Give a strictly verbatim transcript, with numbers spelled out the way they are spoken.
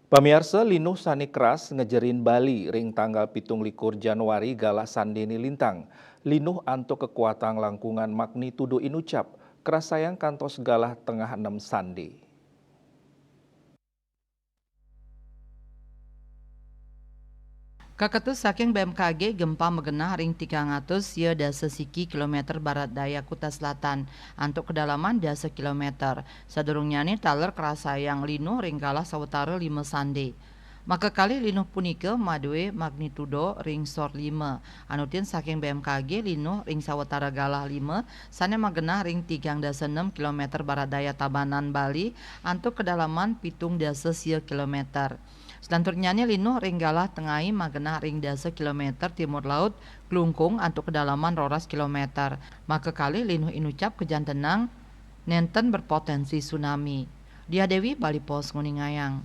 Pamiarsa, linuh sane keras ngejerin Bali ring tanggal pitung likur Januari galah sandene lintang. Linuh antuk kekuatan langkungan magnitudo inucap, kerasayang kantos galah tengah enem sande. Kaketus saking B M K G, gempa magenah ring tigang atus sia dasa siki kilometer barat daya kuta selatan, antuk kedalaman dasa kilometer. Sadurungnyane taler kerasayang linuh ring galah sawatara lima sande. Maka kalih linuh punika madue magnitudo ring sor lima. Anutin saking B M K G, linuh ring sawatara galah lima sane magenah ring tigang dasa enem kilometer barat daya Tabanan, Bali, antuk kedalaman pitung dasa sia kilometer. Selanturnyane linuh ring galah tengai magenah ring dasa kilometer timur laut Klungkung antuk kedalaman roras kilometer. Maka kalih linuh inucap kajantenang nenten berpotensi tsunami. Diah Dewi, Bali Post, nguningayang.